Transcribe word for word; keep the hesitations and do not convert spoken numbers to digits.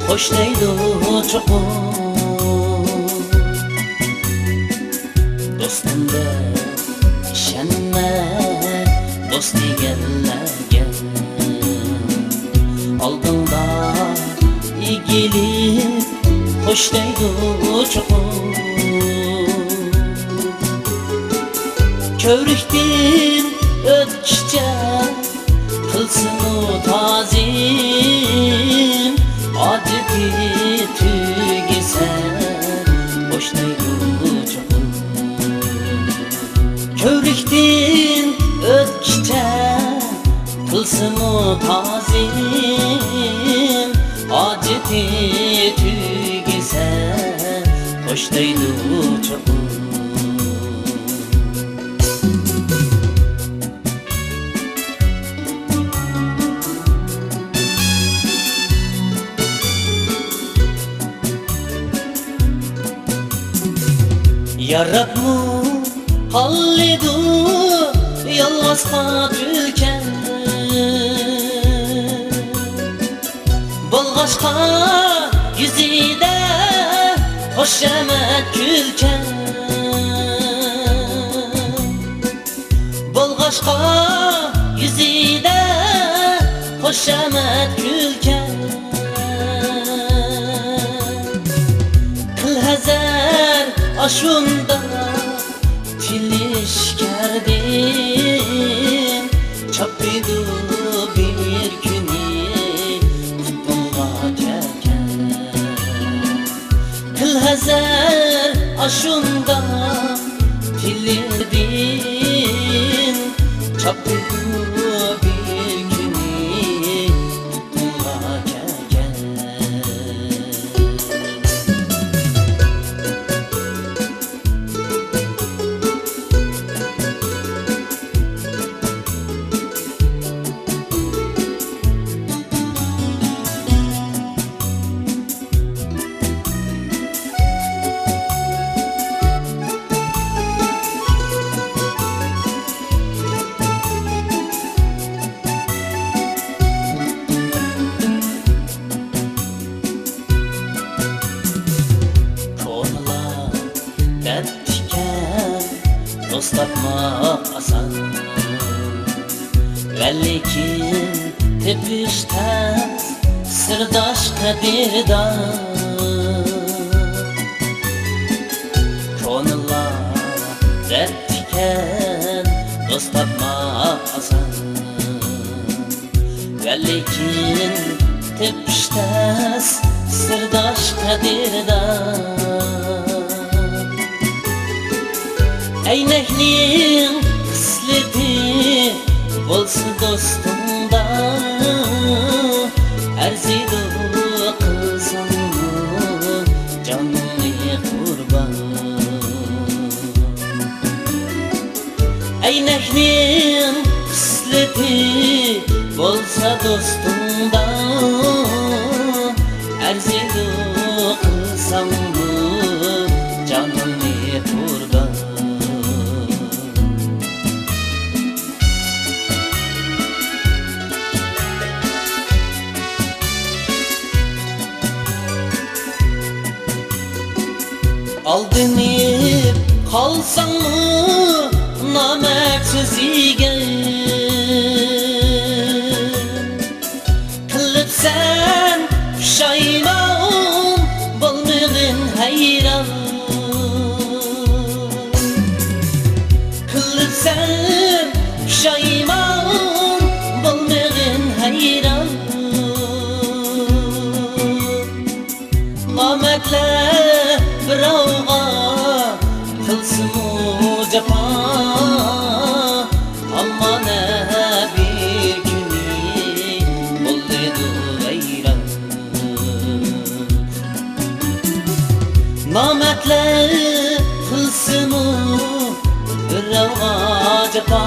خوش دەيدۇ چوقۇم. دوستۇم دەپ ئىشەنمە، دوست دېگەنلەرگە. ئالدىڭدا ئېگىلىپ خوش دەيدۇ چوقۇم. كۆۋرۈكتىن ئۆتكۈچە قىلسىمۇ تازىم، ھاجىتى تۈگىسە خوش دەيدۇ چوقۇم. كۆۋرۈكتىن ئۆتكۈچە قىلسىمۇ تازىم، ھاجىتى تۈگىسە خوش دەيدۇ چوقۇم. ياراپمۇ قالىدۇ يالغۇزغا تۈلكە. بولغاچقا يۈزىدە خۇشامەت كۈلكە. بولغاچقا يۈزىدە خۇشامەت كۈلكە. قىل ھەزەر ئاشۇنداق تىلىشكەردىن، چاپىدۇ بىر كۈنى پۇتۇڭغا كەلكەن. قىل ھەزەر ئاشۇنداق تىلىدىن، چاپىدۇ بىر كۈنى پۇتۇڭغا كەلكەن. كونىلار دەپتىكەن، دوست تاپماق ئاسان، ۋەلىكىن تېپىش تەس، سىرداش قەدىردان. كونىلار دەپتىكەن، دوست تاپماق ئاسان، ۋەلىكىن تېپىش تەس، سىرداش قەدىردان. ئەينەكنىڭ خىسلىتى بولسا دوستۇڭدا، ئەرزىيدۇ قىلساڭمۇ جانىڭنى قۇربان. ئەينەكنىڭ خىسلىتى بولسا دوستۇڭدا، ئەرزىيدۇ قىلساڭمۇ جانىڭنى قۇربان. ئالدىنىپ قالساڭمۇ نامەرد سۆزىگە، قىلىپسەن پۇشايمان بولمىغىن ھەيران. قىلىپسەن پۇشايمان بولمىغىن ھەيران. نامەردلەر بىراۋغا قىلسىمۇ جاپا، ئەمما نە بىر كۈنى بولىدۇ ۋەيران. نامەردلەر قىلسىمۇ بىراۋغا جاپا،